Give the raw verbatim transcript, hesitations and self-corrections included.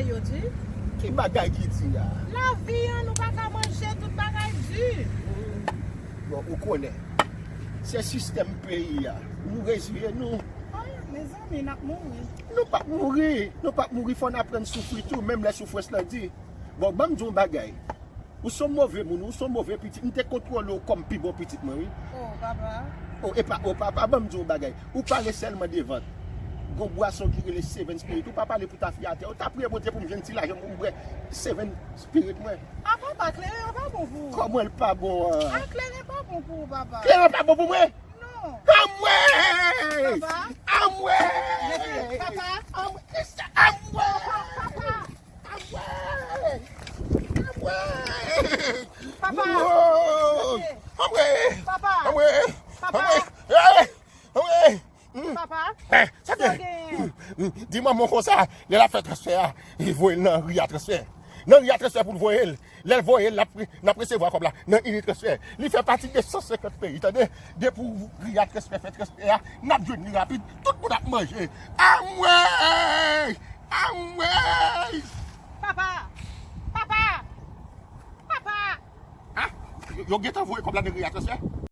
Yo di, ki bagay ki di a? Lavi an, nou pa ka manje, tout bagay di. Bon, ou konnen, se sistèm peyi a. Nou reziye nou. Ah, mezanmi, n ap mouri. Nou p ap mouri. Nou p ap mouri, fò n aprann soufri tou, menm lè soufrans lan di. Bon, ban m di w yon bagay. Ou se yon move moun, ou se yon move pitit. M te kontwole w kòm pi bon pitit mwen, wi. Oh, papa. Oh, epa, oh, papa, ban m di w yon bagay. Ou pale sèlman de vant. Gon bwason ki rele Seven Spirit. Ou pa pale pou ta fiyate. Ou ta priye Bondye pou m jwenn ti lajan pou m bwè Seven Spirit mwen. Ah, papa, kleren an pa bon pou ou. Kòman l pa bon an? Ah, kleren pa bon pou ou, papa. Kleren pa bon pou mwen? Non. Anmwey! Papa. Anmwey! Papa. Anmwey! Anmwey! Papa. Papa. Anmwey! Anmwey! Papa. Anmwey! Papa. Anmwey! Papa. Anmwey! Anmwey! Anmwey! Papa. Eh, sa te. Sa genyen? Di manman w konsa, lè l ap fè transfè a, li voye l nan Ria Transfè. Nan Ria Transfè pou l voye l. Lè l voye l, l ap, n ap resevwa kòb la nan Iri Transfè. Li fè pati de san senkant peyi, tande. Depi w Ria Transfè fè transfè a, n ap jwenn li rapid. Tout moun ap manje. Anmwey! Anmwey! Papa! Papa! Papa! Ah, yo, yo gentan voye kòb la nan Ria Transfè?